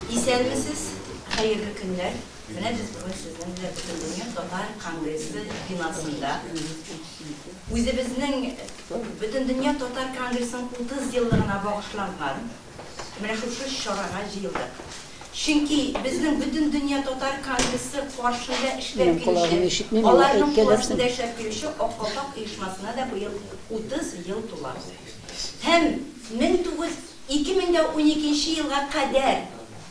Исәнмесез, хәерле көннәр! Менә без бүген сезнең белән Бөтендөнья татар конгрессы бинасында үзебезнең Бөтендөнья татар конгрессының 30 еллыгына багышланган менә шушы чарага җыелдык. Чөнки безнең Бөтендөнья татар конгрессы каршында эшләп Минем колагым килүче, ишетми, миңа аларның кул әйткәләрсең. астында эшләп килүче Ак калфак оешмасына да быел 30 ел тула. Һәм 19 2012 нче елга кадәр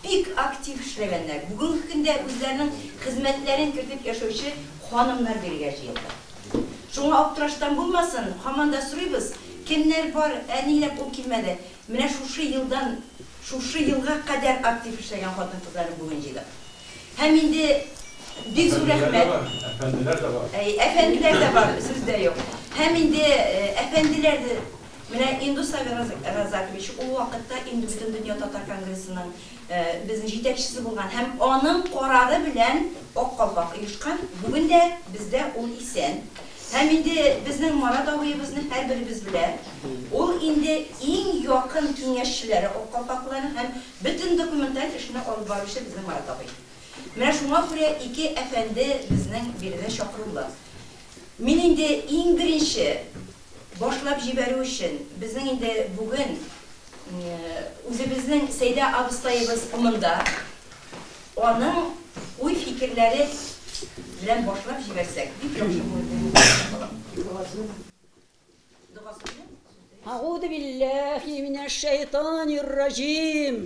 бик актив эшләгәннәр, бүгенге көндә үзләренең хезмәтләрен кертеп яшәүче ханымнар бирегә җыелды. Шуңа аптыраштан булмасын, һаман да сорыйбыз, кемнәр бар, ә ниләп ул килмәде? Менә шушы елдан, шушы елга кадәр актив эшләгән хатын-кызларны бүген җыйдык. Һәм инде бик зур рәхмәт. Әфәнделәр дә бар. Әй, әфәнделәр дә бар, сүз дә юк. Һәм инде әфәнделәр дә, менә Индус Разакович ул вакытта инде Бөтендөнья татар конгрессының безнең җитәкчесе булган һәм аның карары белән Ак калфак оешкан. Бүген дә бездә ул исән. Һәм инде безнең Марат абыебызны һәрберебез белә. Ул инде иң якын киңәшчеләре Ак калфаклыларның һәм бөтен документаль эшне алып баручы безнең Марат абый. Менә шуңа күрә ике әфәнде безнең биредә чакырулы. Мин инде иң беренче башлап җибәрү өчен безнең инде бүген үзебезнең Сәйдә абыстаебыз монда, аның уй-фикерләре белән башлап җибәрсәк, бик яхшы булыр дип уйлап калам. Догасы белән. Әгуду билләһи минәш-шәйтанир раҗим.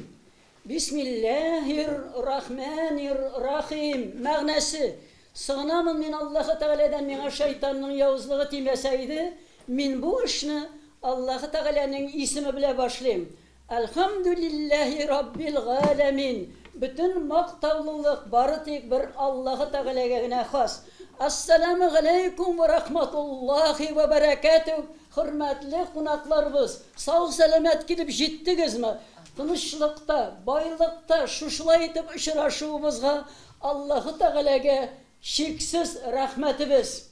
Бисмилләһир рахманир рахим. Мәгънәсе, Сыгынамын мин Аллаһы Тәгаләдән миңа шайтанның явызлыгы тимәсә иде, мин бу эшне Аллаһы Тәгаләнең исеме белә башлыйм. Әлхәмдүлилләһи раббил галәмин. Бөтен мактаулылык бары тик бер Аллаһы Тәгаләгә генә хас. Әссәламү галәйкүм вә рахматуллаһи вә бәрәкәтүһ, хөрмәтле кунакларыбыз, сау-сәламәт килеп җиттегезме? Тынычлыкта, байлыкта шушылай итеп очрашуыбызга Аллаһы Тәгаләгә чиксез рәхмәтебез.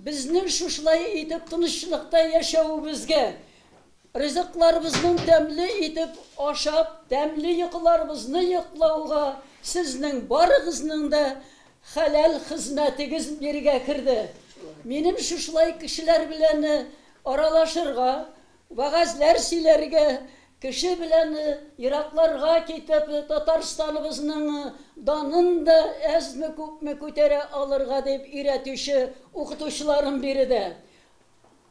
Безнең шушылай итеп тынычлыкта яшәвебезгә, ризыкларыбызның тәмле итеп ашап, тәмле йокыларыбызны йоклауга сезнең барыгызның да хәләл хезмәтегез биргә керде. Минем шушылай кешеләр белән аралашырга, Вәгазьләр сөйләргә, кеше белән еракларга китеп, Татарстаныбызның данын да әзме-күпме күтәрә алырга дип өйрәтүче укытучыларым биредә.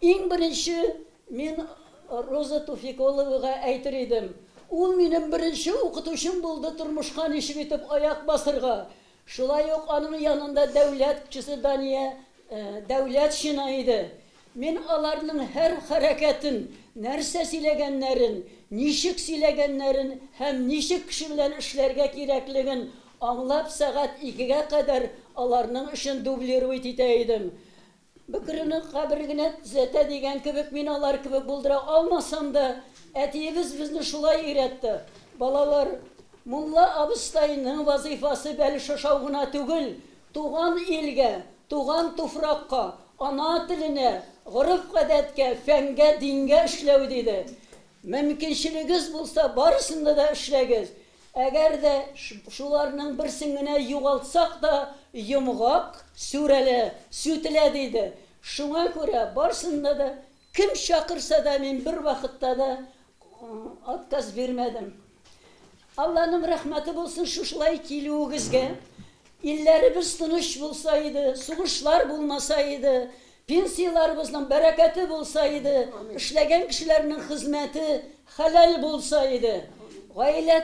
Иң беренче мин Роза Туфиколовага әйтер идем. Ул минем беренче укытучым булды тормышка ничек итеп аяк басырга. Шулай ук аның янында дәүләт кешесе Дания Дәүләтшина иде. Мин аларның һәр хәрәкәтен, нәрсә сөйләгәннәрен, ничек сөйләгәннәрен һәм ничек кеше белән эшләргә кирәклеген аңлап, сәгать икегә кадәр аларның эшен дублировать итә идем. Бөкрене кабер генә төзәтә дигән кебек, мин алар кебек булдыра алмасам да, әтиебез безне шулай өйрәтте. Балалар, мулла абыстайның вазыйфасы бәлеш ашау гына түгел, туган илгә, туган туфракка, ана теленә, гореф-гадәткә, фәнгә, дингә эшләү, диде. Мөмкинчелегез булса, барысында да эшләгез. Әгәр дә шуларның берсен генә югалтсак та, йомгак сүрәлә, сүтелә, диде. Шуңа күрә барысында да, кем чакырса да, мин бервакытта да отказ бирмәдем. Алланың рәхмәте булсын шушылай килүегезгә. Илләребез тыныч булса иде, сугышлар булмаса иде, пенсияләребезнең бәрәкәте булса иде, эшләгән кешеләрнең хезмәте хәләл булса иде. Гаилә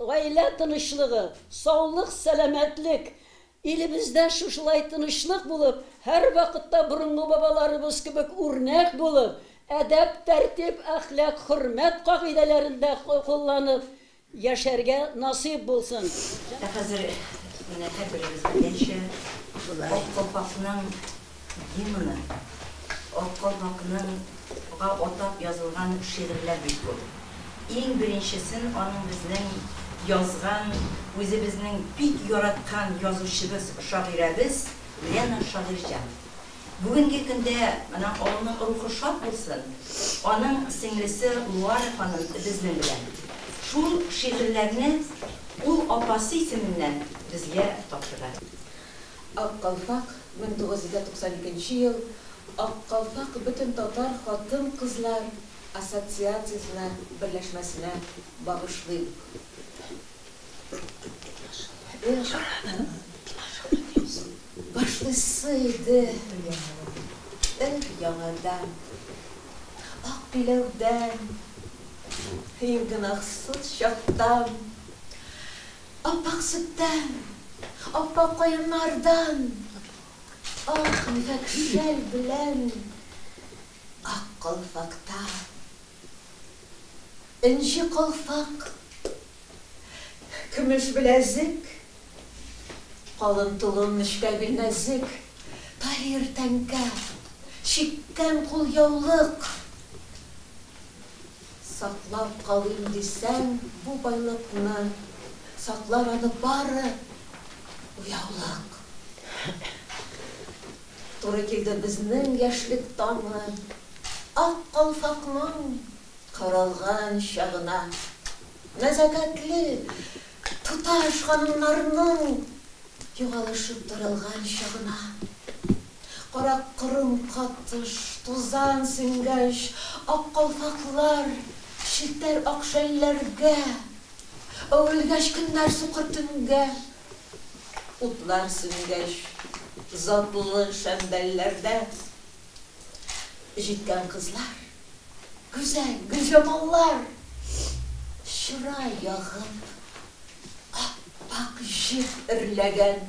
гаилә тынычлыгы, саулык, сәламәтлек, илебездә шушылай тынычлык булып, һәрвакытта борынгы бабаларыбыз кебек үрнәк булып, әдәп, тәртип, әхлак, хөрмәт кагыйдәләрен дә кулланып яшәргә насыйп булсын. Ә хәзер менә һәрберебез белгәнчә, Ак калфакның гимны, Ак калфакның га атап язылган шигырьләр бик күп. Иң беренчесен аның безнең язган, үзебезнең бик яраткан язучыбыз, шагыйрәбез Лена Шагыйрьҗан. Бүгенге көндә менә авылның рухы шат булсын, аның сеңлесе Луара ханым безнең белән. Шул шигырьләрне ул апасы исеменнән безгә тапшыра. Ак калфак, 1992 ел, Ак калфак бөтен татар хатын-кызлар ассоциациясенә берләшмәсенә багышлыйм. Эх, башлыйсы иде, эх, яңадан, ак биләүдән, иң гөнаһсыз чактан, ап-ак сөттән, ап-ак каеннардан, ак ефәк шәл белән ак калфакта. Энҗе калфак, көмеш беләзек, калын толым, нечкә бил нәзек, Таһир тәңкә, чиккән кулъяулык. Саклап калыйм дисәң бу байлыкны, саклар аны бары уяулык. Туры килде безнең яшьлек таңы Ак калфакның каралган чагына. Нәзакәтле туташ ханымнарның югалышып таралган чагына. Кара корым катыш тузан сеңгәч, ак калфаклар челтәр ак шәлләргә, әверелгәч көннәр сукыр төнгә. Утлар сүнгәч, затлы шәмдәлләрдә җиткән кызлар, гүзәл гөлҗамаллар, чырай ягып, ап-ак җеп эрләгән.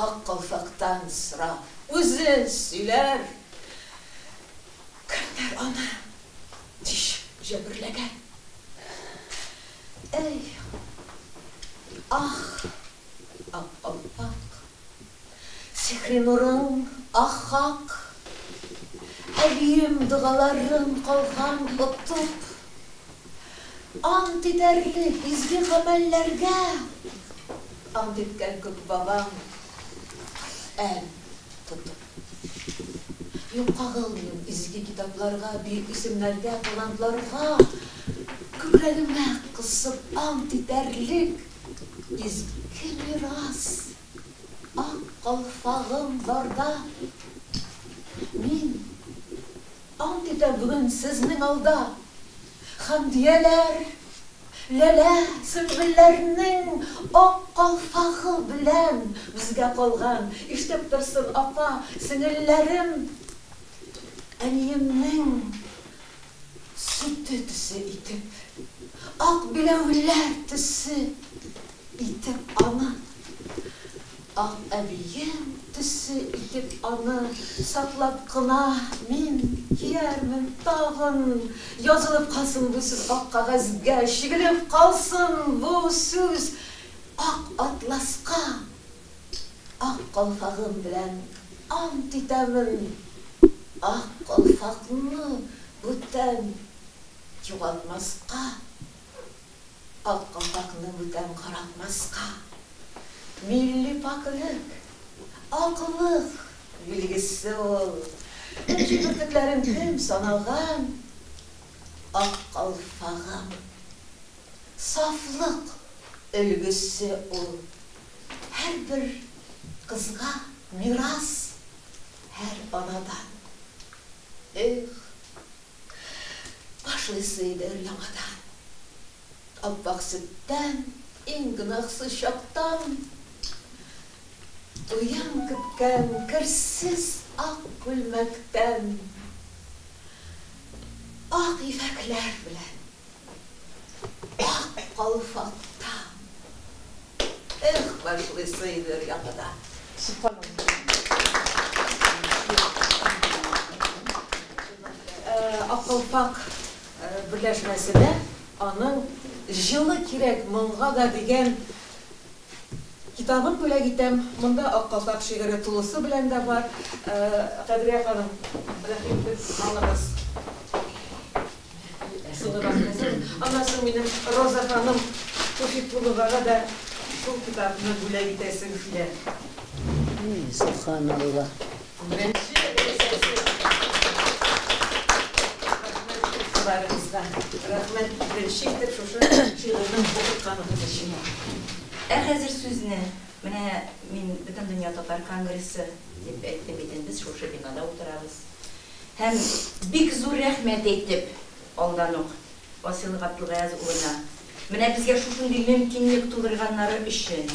Ак калфактан сора, үзе сөйләр, кемнәр аны ничек җәберләгән. Әй, ах, ак калфак, сихри нурың ахак, әбием догаларын калган отып, ант итәрлек изге гамәлләргә ант иткән күк бабаң Коръән тотып. Юк, кагылмыйм изге китапларга, бөек исемнәргә, талантларга, күкрәгемә кысып ант итәрлек изге мирас, ак калфагым барда. Мин ант итәм бүген сезнең алда, Хәмдияләр, Ләлә, Сөмбелләрнең ак калфагы белән безгә калган, ишетеп торсын апа, сеңелләрем, әниемнең сөте төсе итеп, ак биләүләр төсе итеп аны. Ак әбием төсе итеп аны саклап кына мин киярмен тагын. Язылып калсын бу сүз ак кәгазьгә, чигелеп калсын бу сүз ак атласка. Ак калфагым белән ант итәмен, ак калфакны бүтән югалтмаска. Ак калфакны бүтән каралтмаска. Милли пакьлек, аклык билгесе ул. Энҗе бөртекләрен кем санаган? Ак калфагым, сафлык өлгесе ул. Һәрбер кызга мирас, һәр анадан. Эх, Башлыйсы иде өр-яңадан. Ап-ак сөттән, иң гөнаһсыз чактан, Туен көткән керсез ак күлмәктән, Ак ефәкләр белән ак калфакта. Эх, башлыйсы иде өр-яңадан. Ак калфак берләшмәсенә аның Җылы кирәк моңга да дигән китабын бүләк итәм. Монда Ак калфак шигыре тулысы белән дә бар. Кадрия ханым, рәхим итеп алыгыз. Аннан соң минем Роза ханым Туфикуловага да шул китапны бүләк итәсем килә. Сөбханалла. Беренче рәясәсе. Игътибарыгызга рәхмәт, беренче итеп шушы шигырьне укытканыгыз өчен. Ә хәзер сүзне, менә мин Бөтендөнья татар конгрессы дип әйттем бит инде, без шушы бинада утырабыз. Һәм бик зур рәхмәт әйтеп, алдан ук Васил Габделгаяз улына, менә безгә шушындый мөмкинлек тудырганнары өчен,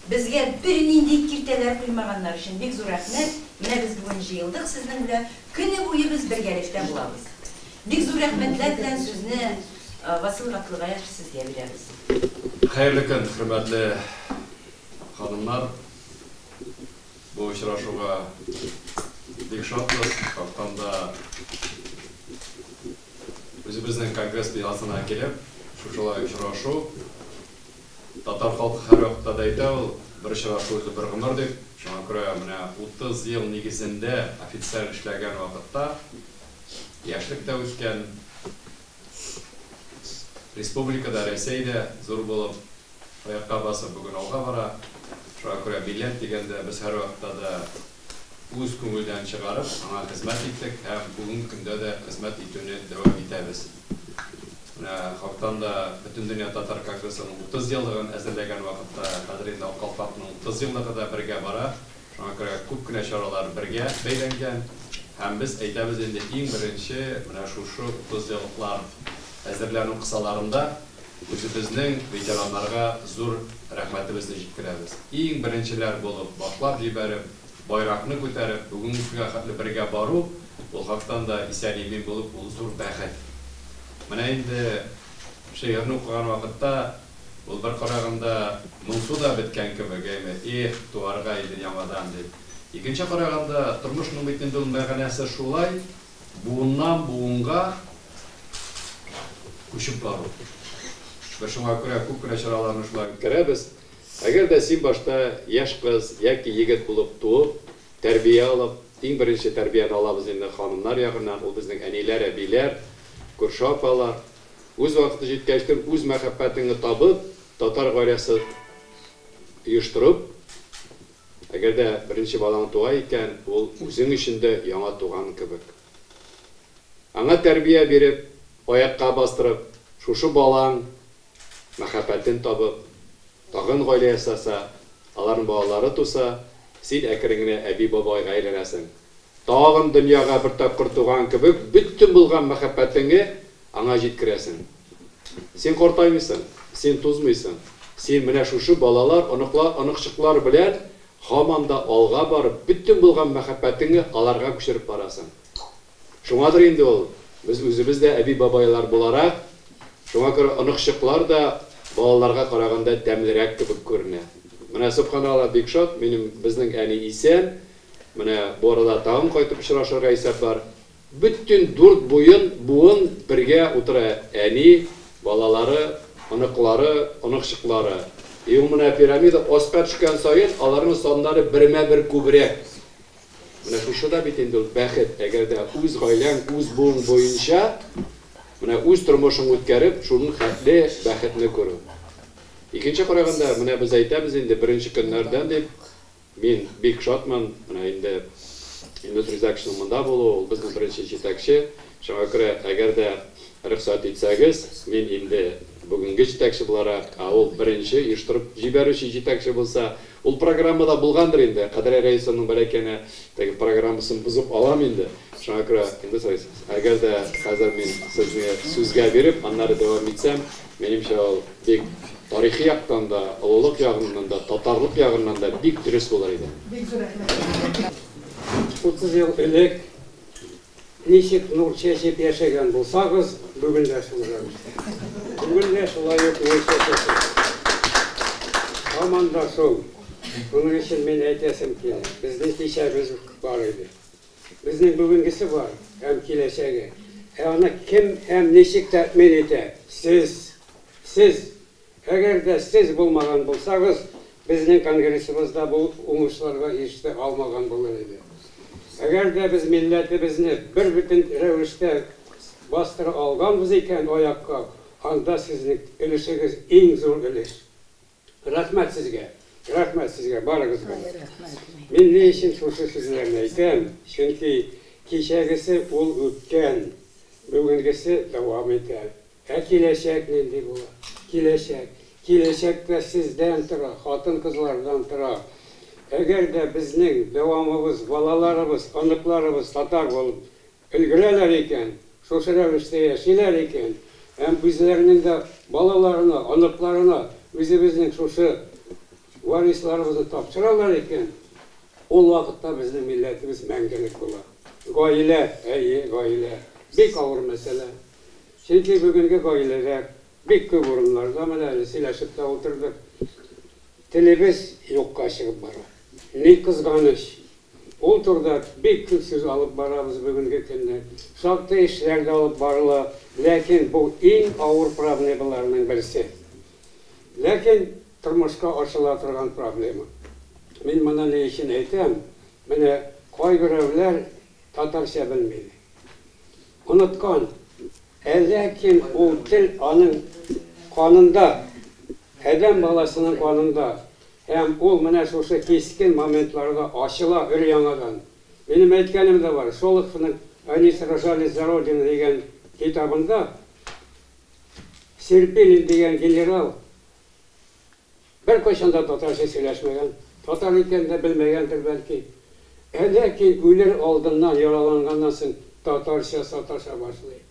безгә бернинди киртәләр куймаганнары өчен бик зур рәхмәт. Менә без бүген җыелдык сезнең белән, көне буе без бергәлектә булабыз. Бик зур рәхмәтләр белән сүзне Васил Габделгаязович сезгә бирәбез. Хәерле көн, хөрмәтле ханымнар! Бу очрашуга бик шатбыз. Хактан да үзебезнең конгресс бинасына килеп, шушылай очрашу. Татар халкы һәрвакытта да әйтә ул, бер очрашу үзе бер гомер дип. Шуңа күрә менә 30 ел нигезендә официаль эшләгән вакытта яшьлек тә үткән, республикада, Рәсәйдә зур булып, аякка басып бүген алга бара. Шуңа күрә милләт дигәндә без һәрвакытта да үз күңелдән чыгарып, аңа хезмәт иттек һәм бүгенге көндә дә хезмәт итүне дәвам итәбез. Менә хактан да Бөтендөнья татар конгрессының 30 еллыгын әзерләгән вакытта, хәзер инде Ак калфакның 30 еллыгы да бергә бара. Шуңа күрә күп кенә чаралар бергә бәйләнгән. Һәм без әйтәбез инде иң беренче менә шушы 30 еллыклар әзерләнү кысаларында үзебезнең ветераннарга зур рәхмәтебезне җиткерәбез. Иң беренчеләр булып башлап җибәреп, байракны күтәреп, бүгенге көнгә хәтле бергә бару, ул хактан да исән-имин булып, ул зур бәхет. Менә инде шигырьне укыган вакытта ул бер караганда моңсу да беткән кебек, әйме, эх, туарга иде яңадан дип. Икенче караганда, тормышның бит инде ул мәгънәсе шулай, буыннан буынга күчеп бару. Без шуңа күрә күп кенә чараларны шулай үткәрәбез. Әгәр дә син башта яшь кыз яки егет булып туып, тәрбия алып, иң беренче тәрбияне алабыз инде ханымнар ягыннан, ул безнең әниләр, әбиләр, күрше апалар. Үз вакыты җиткәчтен үз мәхәббәтеңне табып, татар гаиләсе оештырып, әгәр дә беренче балаң туа икән, ул үзең өчен дә яңа туган кебек. Аңа тәрбия биреп, аякка бастырып, шушы балаң мәхәббәтен табып, тагын гаилә ясаса, аларның балалары туса, син әкрен генә әби-бабайга әйләнәсең. Тагын дөньяга бер тапкыр туган кебек, бөтен булган мәхәббәтеңне аңа җиткерәсең. Син картаймыйсың, син тузмыйсың. Син менә шушы балалар, оныклар, оныкчыклар белән һаман да алга барып, бөтен булган мәхәббәтеңне аларга күчереп барасың. Шуңадыр инде ул, без үзебез дә әби-бабайлар буларак, шуңа күрә оныкчыклар да балаларга караганда тәмлерәк кебек күренә. Менә субханалла, бик шат, минем безнең әни исән. Менә бу арада тагын кайтып очрашырга исәп бар. Бөтен дүрт буен буын бергә утыра әни, балалары, оныклары, оныкчыклары. И ул менә пирамида аска төшкән саен аларның саннары бермә-бер күбрәк. Менә шушы да бит инде ул бәхет, әгәр дә үз гаиләң, үз буын буенча менә үз тормышың үткәреп, шуның хәтле бәхетне күрү. Икенче караганда, менә без әйтәбез инде беренче көннәрдән дип, мин бик шатмын, менә инде Индус Ризаковичның монда булуы, ул безнең беренче җитәкче. Шуңа күрә, әгәр дә рөхсәт итсәгез, мин инде бүгенге җитәкче буларак, ә ул беренче оештырып җибәрүче җитәкче булса, ул программада булгандыр инде, Кадрия Рәисовның бәләкәйне теге программасын бозып алам инде. Шуңа күрә, Индус Рәисович, әгәр дә хәзер мин сезне сүзгә биреп, аннары дәвам итсәм, минемчә ул бик тарихи яктан да, олылык ягыннан да, татарлык ягыннан да бик дөрес булыр иде. Бик зур рәхмәт. 30 ел элек ничек нур чәчеп яшәгән булсагыз, бүген дә шул рәвештә. Бүген дә шулай ук нур чәчәсез. Һаман да шул. Шуның өчен мин әйтәсем килә, безнең кичәбез бар иде. Безнең бүгенгесе бар һәм киләчәге. Ә аны кем һәм ничек тәэмин итә? Сез. Сез. Әгәр дә сез булмаган булсагыз, безнең конгрессыбыз да бу уңышларга ирешә алмаган булыр иде. Әгәр дә без милләтебезне бер бөтен рәвештә бастыра алганбыз икән аякка, анда сезнең өлешегез иң зур өлеш. Рәхмәт сезгә. Рәхмәт сезгә, барыгызга да. Мин ни өчен шушы сүзләрне әйтәм? Чөнки кичәгесе ул үткән. Бүгенгесе дәвам итә. Ә киләчәк нинди була? Киләчәк. Киләчәк тә сездән тора, хатын-кызлардан тора. Әгәр дә безнең дәвамыбыз, балаларыбыз, оныкларыбыз татар булып өлгерәләр икән, шушы рәвештә яшиләр икән, һәм үзләренең дә балаларына, оныкларына үзебезнең шушы варисларыбызны тапшыралар икән, ул вакытта безнең милләтебез мәңгелек була. Гаилә, әйе, гаилә. Бик авыр мәсьәлә. Чөнки бүгенге гаиләдә бик күп урыннарда, менә әле сөйләшеп тә утырдык, телебез юкка чыгып бара. Ни кызганыч, ул турыда бик күп сүз алып барабыз бүгенге көндә. Шактый эшләр дә алып барыла, ләкин бу иң авыр проблемаларның берсе. Ләкин тормышка ашыла торган проблема. Мин моны ни өчен әйтәм? Менә кайберәүләр татарча белми. Оныткан. Ә ләкин ул тел аның канында, адәм баласының канында. Һәм ул менә шушы кискен моментларда ачыла өр-яңадан. Минем әйткәнем дә бар, Шолоховның «Они сражались за Родину» дигән китабында Серпилин дигән генерал беркайчан да татарча сөйләшмәгән, татар икәнен дә белмәгәндер бәлки. Ә ләкин үлер алдыннан, яраланганнан соң татарча саташа башлый.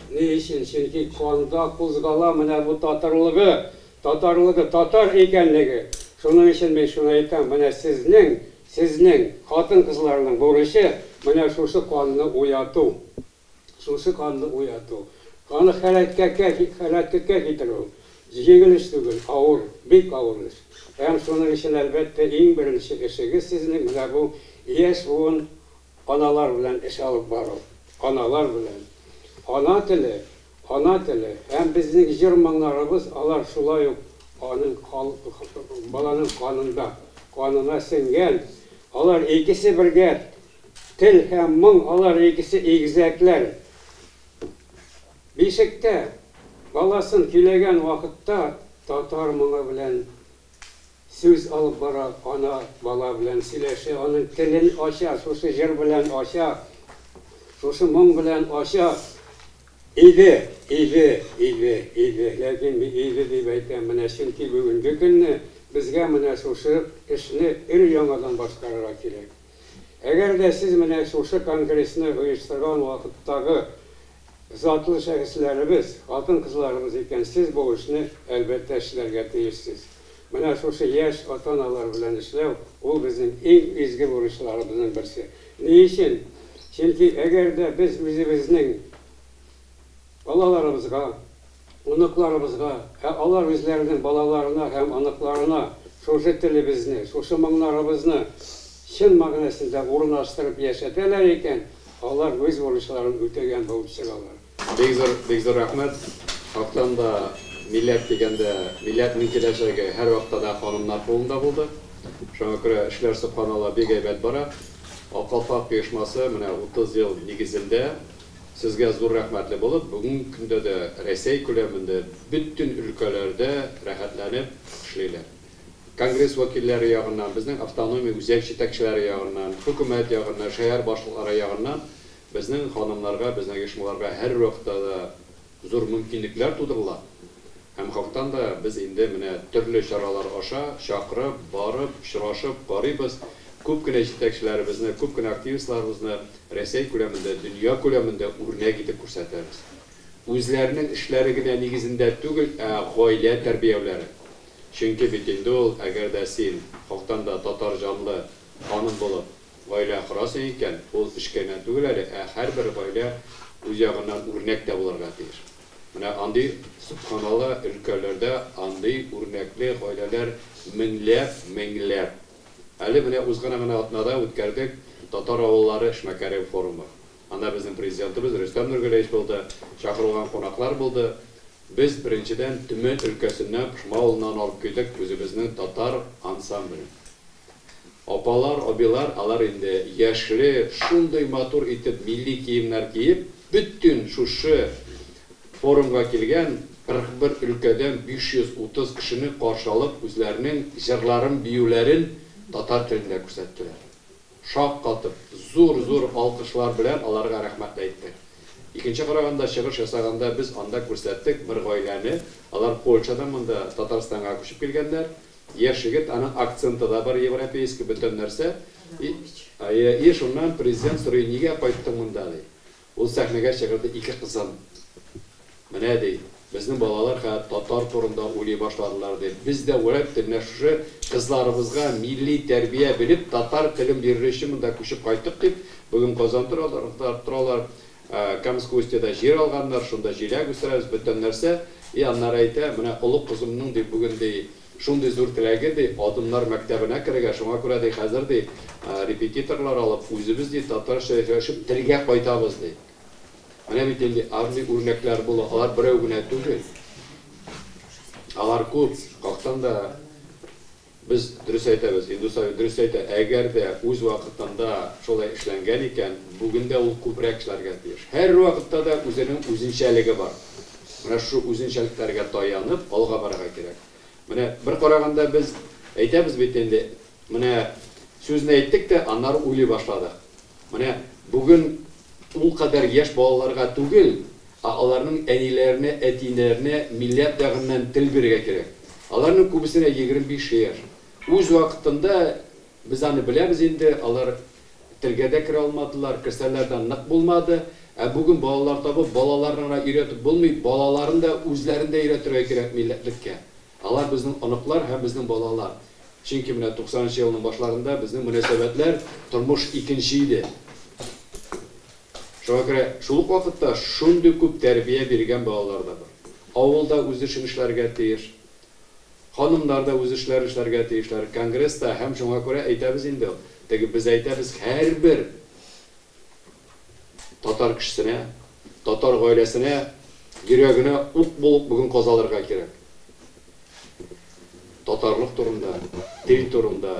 Ни өчен? Чөнки канда кузгала менә бу татарлыгы, татарлыгы, татар икәнлеге. Шуның өчен мин шуны әйтәм, менә сезнең, сезнең хатын-кызларның бурычы менә шушы канны уяту. Шушы канны уяту. Аны хәрәкәткә китерү. Җиңел эш түгел, авыр, бик авыр эш. Һәм шуның өчен, әлбәттә, иң беренче эшегез сезнең менә бу яшь буын аналар белән эш алып бару. Аналар белән. Ана теле, ана теле һәм безнең җыр моңнарыбыз, алар шулай ук аның баланың канында, канына сеңгән. Алар икесе бергә, тел һәм моң, алар икесе игезәкләр. Бишектә баласын көйләгән вакытта татар моңы белән сүз алып бара, ана бала белән сөйләшә, аның телен ача, шушы җыр белән ача, шушы моң белән ача. Иде, иде, иде, иде. Ләкин мин иде дип әйтәм, менә чөнки бүгенге көнне безгә менә шушы эшне өр-яңадан башкарырга кирәк. Әгәр дә сез менә шушы конгрессны оештырган вакыттагы затлы шәхесләребез, хатын-кызларыбыз икән, сез бу эшне әлбәттә эшләргә тиешсез. Менә шушы яшь ата-аналар белән эшләү, ул безнең иң изге бурычларыбызның берсе. Ни өчен? Чөнки әгәр дә без үзебезнең балаларыбызга, оныкларыбызга, ә алар үзләренең балаларына һәм оныкларына шушы телебезне, шушы моңнарыбызны чын мәгънәсендә урнаштырып яшәтәләр икән, алар үз бурычларын үтәгән булып чыгалар. Бик зур, бик зур рәхмәт. Хактан да милләт дигәндә, милләтнең киләчәге һәрвакытта да ханымнар кулында булды. Шуңа күрә эшләр сөбханалла бик әйбәт бара. Ак калфак оешмасы менә 30 ел нигезендә сезгә зур рәхмәтле булып, бүгенге көндә дә Рәсәй күләмендә бөтен өлкәләрдә рәхәтләнеп эшлиләр. Конгресс вәкилләре ягыннан, безнең автономия үзәк җитәкчеләре ягыннан, хөкүмәт ягыннан, шәһәр башлыклары ягыннан безнең ханымнарга, безнең оешмаларга һәрвакытта да зур мөмкинлекләр тудырыла. Һәм хактан да без инде менә төрле чаралар аша чакырып, барып, очрашып карыйбыз. Күп кенә җитәкчеләребезне, күп кенә активистларыбызны Рәсәй күләмендә, дөнья күләмендә үрнәк итеп күрсәтәбез. Үзләренең эшләре генә нигезендә түгел, ә гаилә тәрбияләре. Чөнки бит инде ул, әгәр дә син хактан да татар җанлы ханым булып гаилә корасың икән, ул эш кенә түгел әле, ә һәрбер гаилә үз ягыннан үрнәк тә булырга тиеш. Менә андый сөбханалла өлкәләрдә андый үрнәкле гаиләләр меңләп, меңләп. Әле менә узган гына атнада үткәрдек татар авыллары эшмәкәре форумы. Анда безнең президентыбыз Рөстәм Нургалиевич булды, чакырылган кунаклар булды. Без беренчедән Төмән өлкәсеннән Пошма авылыннан алып килдек үзебезнең татар ансамблен. Апалар, абилар, алар инде яшьле, шундый матур итеп милли киемнәр киеп, бөтен шушы форумга килгән 41 өлкәдән 530 кешене каршы алып, үзләренең җырларын, биюләрен татар телендә күрсәттеләр. Шаккатып, зур-зур алкышлар белән аларга рәхмәт әйттек. Икенче караганда чыгыш ясаганда без анда күрсәттек бер гаиләне. Алар Польшадан монда Татарстанга күчеп килгәннәр. Яшь егет, аның акценты да бар европейский, бөтен нәрсә. И шуннан президент сорый, нигә кайттың монда, ди. Ул сәхнәгә чыгарды ике кызын. Менә ди, безнең балалар хәзер татар турында уйлый башладылар ди. Без дә уйлап менә шушы кызларыбызга милли тәрбия биреп, татар телен бирер өчен монда күчеп кайттык дип, бүген Казан торалар, Камск устьеда җир алганнар, шунда җиләк үстерәбез, бөтен нәрсә. И аннары әйтә, менә олы кызымның ди бүген ди шундый зур теләге ди, Адымнар мәктәбенә керергә, шуңа күрә ди хәзер ди репетиторлар алып, үзебез ди татарча сөйләшеп телгә кайтабыз ди. Менә бит инде андый үрнәкләр була, алар берәү генә түгел. Алар күп, хактан да без дөрес әйтәбез, Индус абый дөрес әйтә, әгәр дә үз вакытында шулай эшләнгән икән, бүген дә ул күбрәк эшләргә тиеш. Һәр вакытта да үзенең үзенчәлеге бар. Менә шул үзенчәлекләргә таянып алга барырга кирәк. Менә бер караганда без әйтәбез бит инде, менә сүзне әйттек тә, аннары уйлый башладык. Менә бүген ул кадәр яшь балаларга түгел, ә аларның әниләренә, әтиләренә милләт ягыннан тел бирергә кирәк. Аларның күбесенә 25 яшь. Үз вакытында без аны беләбез инде, алар телгә дә керә алмадылар, керсәләр дә нык булмады. Ә бүген балалар табып, балаларны гына өйрәтеп булмый, балаларын да үзләрен дә өйрәтергә кирәк милләтлеккә. Алар безнең оныклар һәм безнең балалар. Чөнки менә 90 елның башларында безнең мөнәсәбәтләр тормыш икенче иде. Шуңа күрә шул ук вакытта шундый күп тәрбия биргән балалар да бар. Авылда үз эшен эшләргә тиеш. Ханымнар да үз эшләрен эшләргә тиешләр. Конгресста һәм шуңа күрә әйтәбез инде, теге без әйтәбез һәрбер татар кешесенә, татар гаиләсенә йөрәгенә ук булып бүген казалырга кирәк. Татарлык турында, тел турында,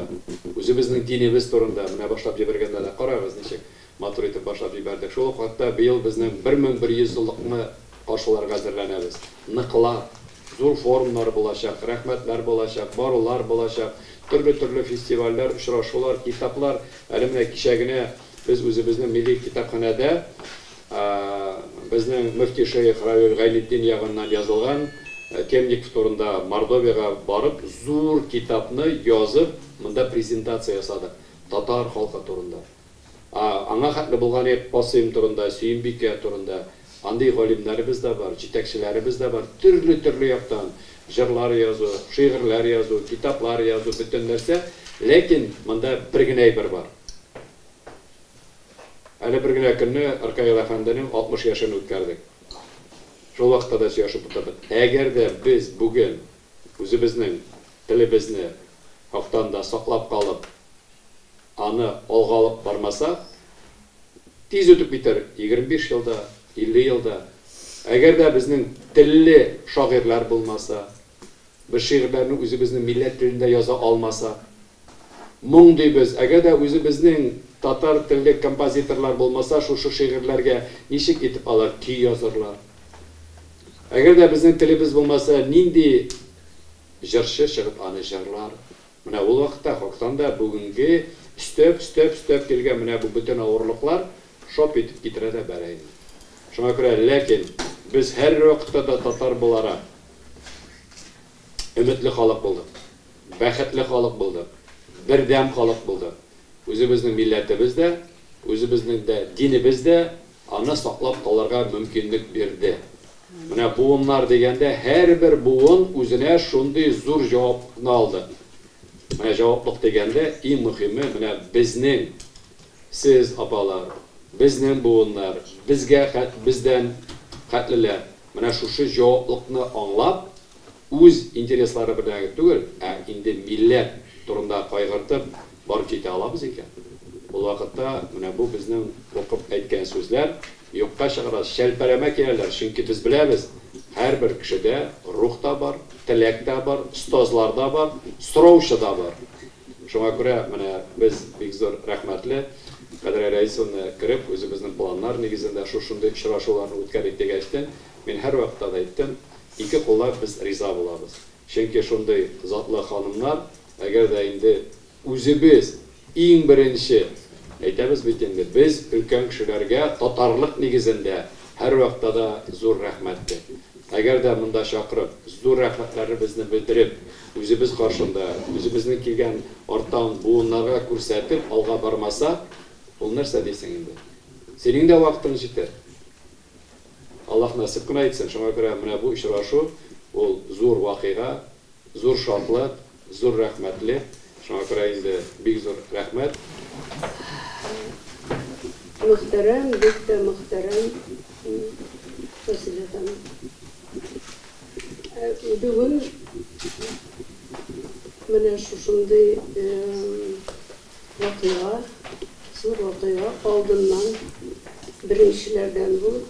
үзебезнең динебез турында менә башлап җибәргәндә дә карагыз ничек матур итеп башлап җибәрдек. Шул ук вакытта быел безнең 1100 еллыкны каршыларга әзерләнәбез. Ныклап, зур форумнар булачак, рәхмәтләр булачак, барулар булачак, төрле-төрле фестивальләр, очрашулар, китаплар. Әле менә кичә генә без үзебезнең милли китапханәдә безнең мөфти шейх Равил Гайнетдин ягыннан язылган Темников турында Мордовияга барып, зур китапны язып, монда презентация ясадык. Татар халкы турында. Аңа хәтле булган Касыйм турында, Сөембикә турында. Андый галимнәребез дә бар, җитәкчеләребез дә бар. Төрле-төрле яктан җырлар язу, шигырьләр язу, китаплар язу, бөтен нәрсә. Ләкин монда бер генә әйбер бар. Әле бер генә көнне Ркаил әфәнденең 60 яшен үткәрдек. Шул вакытта да сөйләшеп утырдык. Әгәр дә без бүген үзебезнең телебезне хактан да саклап калып, аны алга алып бармасак, тиз үтеп китәр 25 елда, 50 елда. Әгәр дә безнең телле шагыйрьләр булмаса, без шигырьләрне үзебезнең милләт телендә яза алмасак, моң дибез, әгәр дә үзебезнең татар телле композиторлар булмаса, шушы шигырьләргә ничек итеп алар көй язырлар? Әгәр дә безнең телебез булмаса, нинди җырчы чыгып аны җырлар? Менә ул вакытта хактан да бүгенге өстәп килгән менә бу бөтен авырлыклар шоп итеп китерә дә бәрә инде. Шуңа күрә, ләкин без һәр вакытта да татар буларак өметле халык булдык, бәхетле халык булдык, бердәм халык булдык. Үзебезнең милләтебез дә, үзебезнең дә динебез дә аны саклап калырга мөмкинлек бирде. Менә буыннар дигәндә һәрбер буын үзенә шундый зур җаваплыкны алды. Менә җаваплык дигәндә иң мөһиме менә безнең, сез апалар, безнең буыннар, безгә бездән хәтлеләр. Менә шушы җаваплыкны аңлап, үз интереслары белән түгел, ә инде милләт турында кайгыртып барып җитә алабыз икән. Ул вакытта менә бу безнең куркып әйткән сүзләр юкка чыгара, шәлпәрәмә киләләр, чөнки без беләбез, һәрбер кешедә рух та бар, теләк тә бар, остазлар да бар, сораучы да бар. Шуңа күрә менә без бик зур рәхмәтле Кадрия Раисовна кереп, үзебезнең планнар нигезендә шушындый очрашуларны үткәрик дигәчтен, мин һәр вакытта да әйттем, ике куллап без риза булабыз. Чөнки шундый затлы ханымнар, әгәр дә инде үзебез иң беренче әйтәбез бит инде, без өлкән кешеләргә татарлык нигезендә Һәрвакытта да зур рәхмәтле. Әгәр дә монда чакырып, зур рәхмәтләребезне белдереп, үзебез каршында, үзебезнең килгән арттан буыннарга күрсәтеп алга бармаса, ул нәрсә дисең инде? Синең дә вакытың җитәр. Аллаһ насыйп кына итсен. Шуңа күрә менә бу очрашу ул зур вакыйга, зур шатлык, зур рәхмәтле. Шуңа күрә инде бик зур рәхмәт. Мөхтәрәм, бик тә мөхтәрәм Вәсилә ханым. Бүген менә шушындый вакыйга, зур вакыйга алдыннан беренчеләрдән булып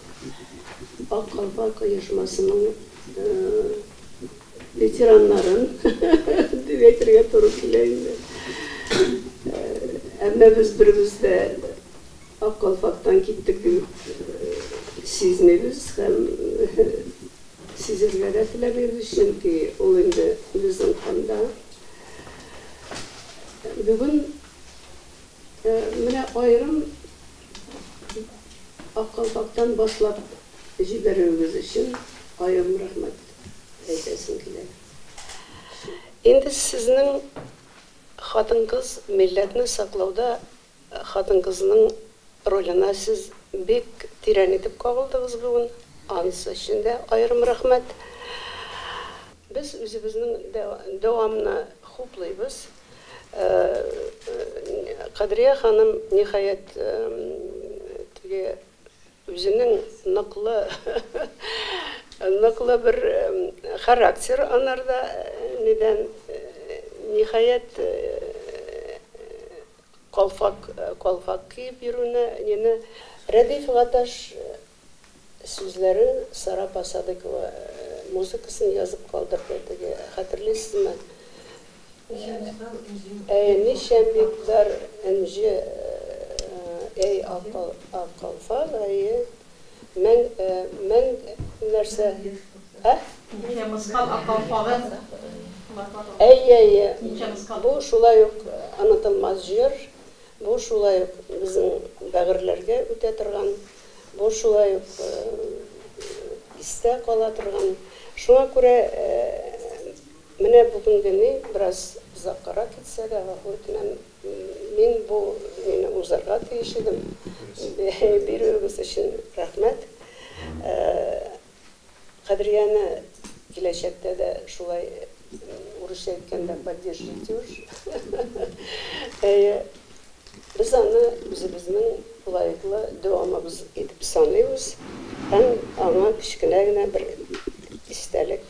Ак калфак оешмасының ветераннарын дип әйтергә туры килә инде. Әмма без беребез дә Ак калфактан киттек дип сизмибез һәм сизергә дә теләмибез, чөнки ул инде безнең канда. Бүген менә аерым Ак калфактан башлап җибәрүегез өчен аерым рәхмәт әйтәсем килә. Инде сезнең хатын-кыз милләтне саклауда хатын-кызның роленә сез бик тирән итеп кагылдыгыз бүген. Анысы өчен дә аерым рәхмәт. Без үзебезнең дәвамны хуплыйбыз. Кадрия ханым, ниһаять, теге үзенең ныклы ныклы бер характер анарда нидән, ниһаять, калфак калфак киеп йөрүне нине Рәдиф Гаташ сүзләрен, Сара апа Садыкова музыкасын язып калдырды. Теге, хәтерлисезме? Әйе, ничә микъдар энҗе, әй, ак калфак, әйе, мең, мең нәрсә, ә? Ничә мыскал ак калфагы? Әйе, әйе. Бу шулай ук онытылмас җыр, бу шулай ук безнең бәгырьләргә үтә торган, бу шулай ук истә кала торган. Шуңа күрә менә бүгенге ни бераз озаккарак китсә дә, гафу үтенәм, мин бу мине узарга тиеш идем. Бирүегез өчен рәхмәт. Кадрияне киләчәктә дә шулай, урысча әйткәндә, поддержите уж. Әйе, без аны үзебезнең лаеклы дәвамыбыз итеп саныйбыз һәм аңа кечкенә генә бер истәлек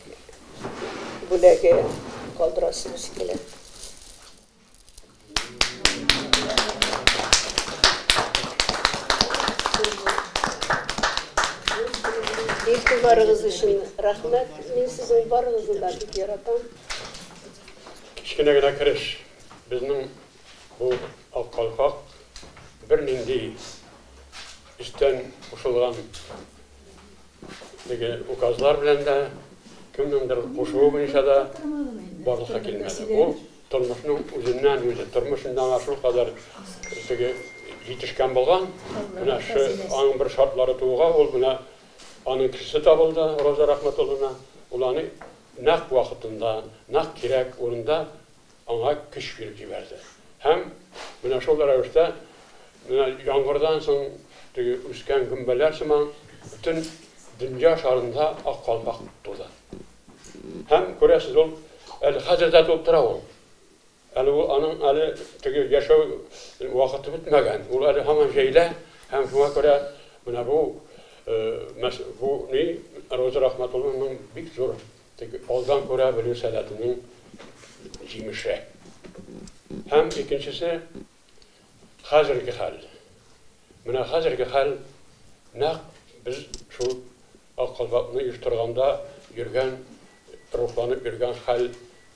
бүләге калдырасыбыз килә. Игътибарыгыз өчен рәхмәт. Мин сезнең барыгызны да бик яратам. Кечкенә генә кереш. Безнең бу Ак калфак бернинди өстән кушылган теге указлар белән дә, кемнеңдер кушуы буенча да барлыкка килмәде. Ул тормышның үзеннән үзе, тормыш инде аңа шулкадәр теге җитешкән булган, менә шы аның бер шартлары тууга, ул менә аның кешесе табылды, Роза Рәхмәтуллина, ул аны нәкъ вакытында, нәкъ кирәк урында аңа көч биреп җибәрде. Һәм менә шул рәвештә, менә яңгырдан соң теге үскән гөмбәләр сыман, бөтен дөнья шарында Ак калфак туды. Һәм күрәсез, ул әле хәзер дә туып тора ул. Әле ул аның әле теге яшәү вакыты бетмәгән. Ул әле һаман җәелә һәм шуңа күрә менә бу бу ни Роза Рәхмәтуллинаның бик зур теге алдан күрә белү сәләтенең җимеше. Һәм икенчесе хәзерге хәл. Менә хәзерге хәл нәкъ без шул Ак калфакны оештырганда йөргән, рухланып йөргән хәл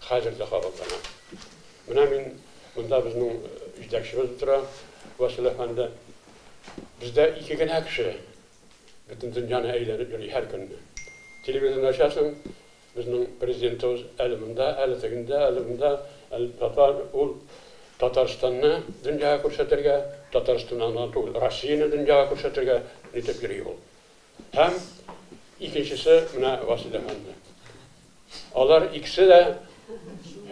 хәзер дә кабатлана. Менә мин монда безнең җитәкчебез утыра, Васил әфәнде. Бездә ике генә кеше бөтен дөньяны әйләнеп йөри һәр көнне. Телевизорны ачасың, безнең президентыбыз әле монда, әле тегендә, әле монда, әле татар, ул Татарстанны дөньяга күрсәтергә, Татарстаннан гына түгел, Россияне дөньяга күрсәтергә нитеп йөри ул. Һәм икенчесе менә Васил әфәнде. Алар икесе дә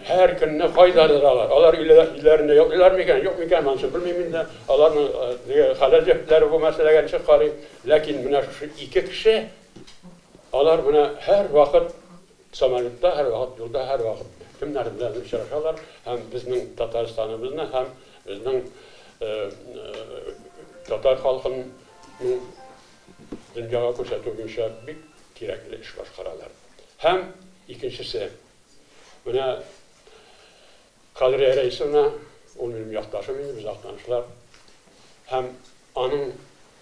һәр көнне кайдадыр алар. Алар өйләрендә йоклыйлар микән, юк микән, монысын белмим инде. Аларның хәләл җефетләре бу мәсьәләгә ничек карый. Ләкин менә шушы ике кеше, алар менә һәрвакыт самолетта, һәрвакыт юлда, һәрвакыт кемнәр белән очрашалар һәм безнең Татарстаныбызны һәм безнең татар халкының дөньяга күрсәтү буенча бик кирәкле эш башкаралар. Һәм икенчесе, менә Кадрия Рәисовна, ул минем якташым инде, без актанышлар. Һәм аның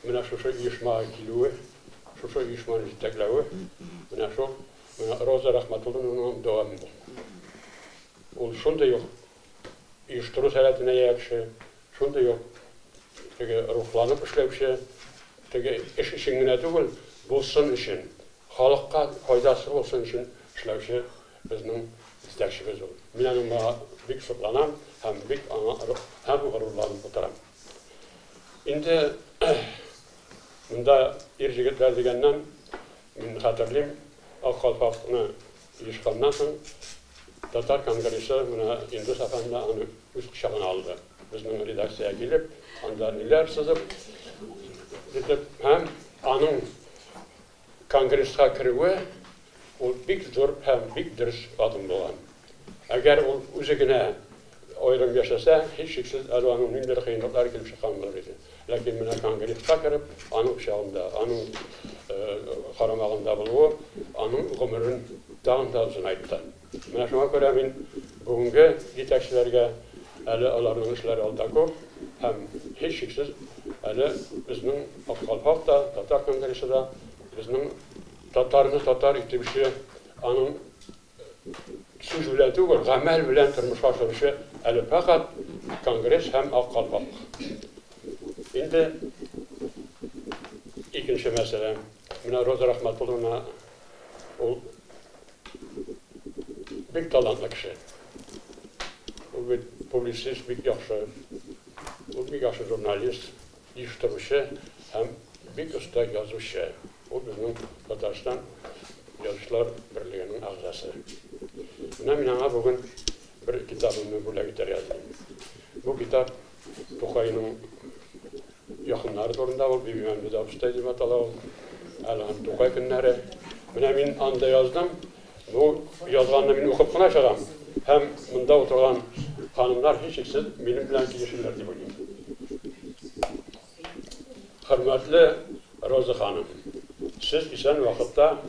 менә шушы оешмага килүе, шушы оешманы җитәкләве, менә шул, менә Роза Рәхмәтуллинаның дәвамы ул. Ул шундый ук оештыру сәләтенә ия кеше, шундый ук теге рухланып эшләүче, теге эш өчен генә түгел, булсын өчен, халыкка файдасы булсын өчен эшләүче безнең җитәкчебез ул. Мин аның моңа бик сокланам һәм бик аңа һәм горурланып утырам. Инде монда ир-җегетләр дигәннән, мин хәтерлим, Ак калфакны оешканнан соң Татар конгрессы менә Индус әфәнде аны үз кочагына алды. Безнең редакциягә килеп, анда ниләр сызып, итеп, һәм аның конгресска керүе ул бик зур һәм бик дөрес адым булган. Әгәр ул үзе генә аерым яшәсә, һичшиксез әле аның ниндидер кыенлыклар килеп чыккан булыр иде. Ләкин менә конгресска кереп, аның кочагында, аның карамагында булуы аның гомерен тагын да озынайтты. Менә шуңа күрә мин бүгенге җитәкчеләргә әле аларның эшләре алда күп һәм һичшиксез әле безнең Ак калфак та, Татар конгрессы да безнең татарны татар итүче, аның сүз белән түгел, гамәл белән тормышка ашыручы әле фәкать конгресс һәм Ак калфак. Инде икенче мәсьәлә. Менә Роза Рәхмәтуллина ул бик талантлы кеше. Ул бит публицист бик яхшы. Ул бик яхшы журналист, оештыручы һәм бик оста язучы. Ул безнең Татарстан Язучылар берлегенең әгъзасы. Менә мин аңа бүген бер китабымны бүләк итәргә телим. Бу китап Тукайның якыннары турында, ул Бибимәмдүдә абыстай дип атала ул. Әле һәм Тукай көннәре. Менә мин анда яздым. Бу язганны мин укып кына чыгам. Һәм монда утырган ханымнар һичшиксез минем белән килешерләр дип уйлыйм. Хөрмәтле Роза ханым, сез исән вакытта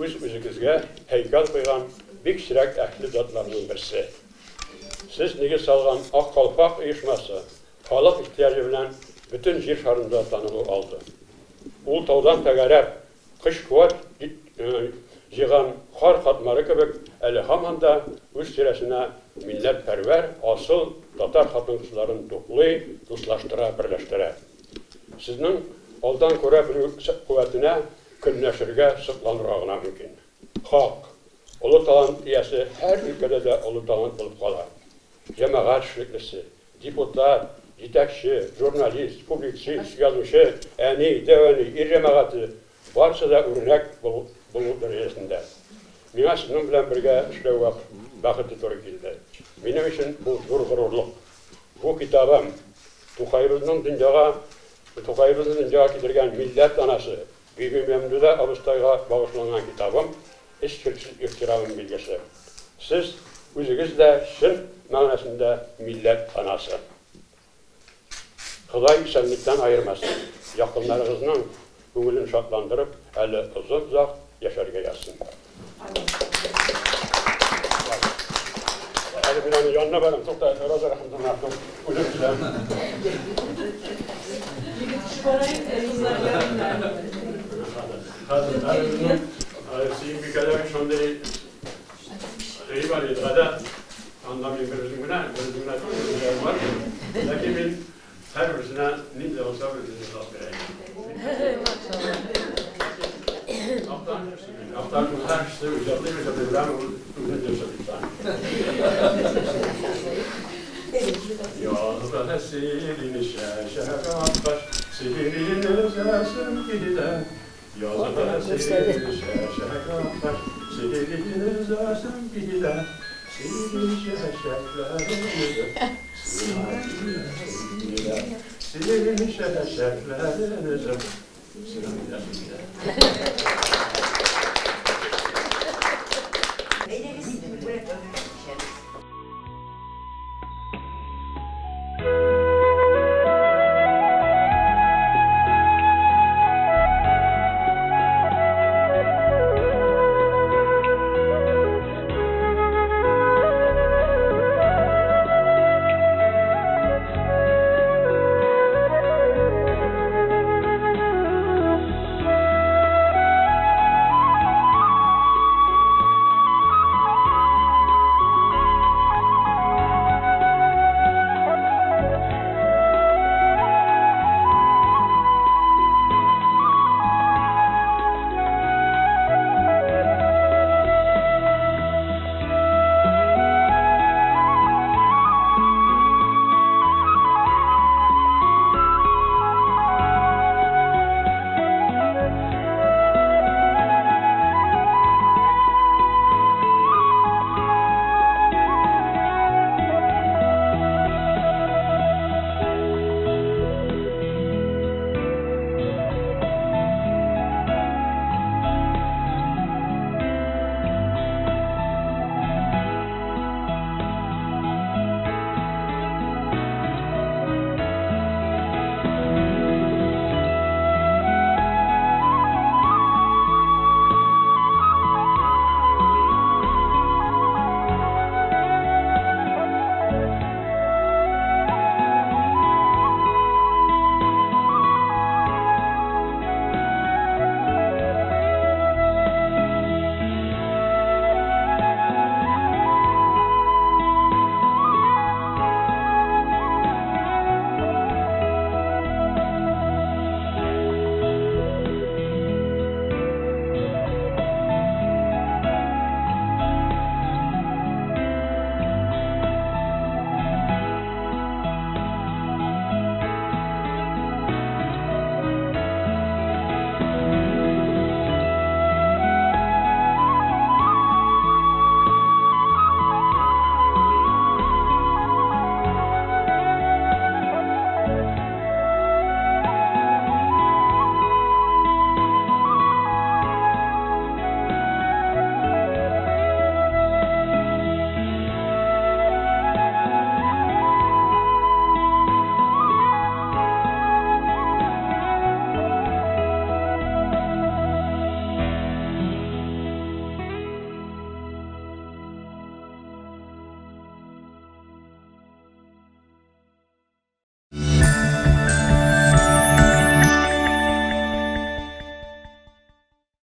үз-үзегезгә һәйкәл куйган бик сирәк әһле затларның берсе. Сез нигез салган Ак калфак оешмасы халык ихтыяҗы белән бөтен җир шарында танылу алды. Ул таудан тәгәрәп, көч-куәт җыйган кар катмары кебек әле һаман да үз тирәсенә милләтпәрвәр, асыл татар хатын-кызларын туплый, дуслаштыра, берләштерә. Сезнең алдан күрә белү куәтенә көнләшергә, сокланырга гына мөмкин. Хак, олы талант иясе һәр өлкәдә дә олы талант булып кала. Җәмәгать эшлеклесе, депутат, җитәкче, журналист, публицист, язучы, әни, дәү әни, ир җәмәгате, барысы да үрнәк булу дәрәҗәсендә. Миңа сезнең белән бергә эшләү бәхете туры килде. Минем өчен бу зур горурлык. Бу китабым Тукаебызның дөньяга Тукаебызны дөньяга китергән милләт анасы Бибимәмдүдә абыстайга багышланган китабым, эчкерсез ихтирамым билгесе. Сез үзегез дә чын мәгънәсендә милләт анасы. Ходай исәнлектән аермасын, якыннарыгызның күңелен шатландырып, әле озын-озак яшәргә язсын. Әле мин аның янына барам, тукта, Роза Рәхмәтуллина, үзем киләм. Егет кеше бара инде, кызлар янына. Хәзер әле безнең Сөембикәдә шундый әй бар иде, гадәт. Анда мин бер үзем генә, бер үзем генә түгел, үзләрем бар иде. Ләкин мин һәрберсенә нинди дә булса бер ризык бирә идем. Актанышның һәркешесе җырлыймы, җырлый беләме, ул үзен җырчы дип саный. Язгы сирень чәчәк аткач, сине өзәсем килә. Sivri çeçekler üzüm.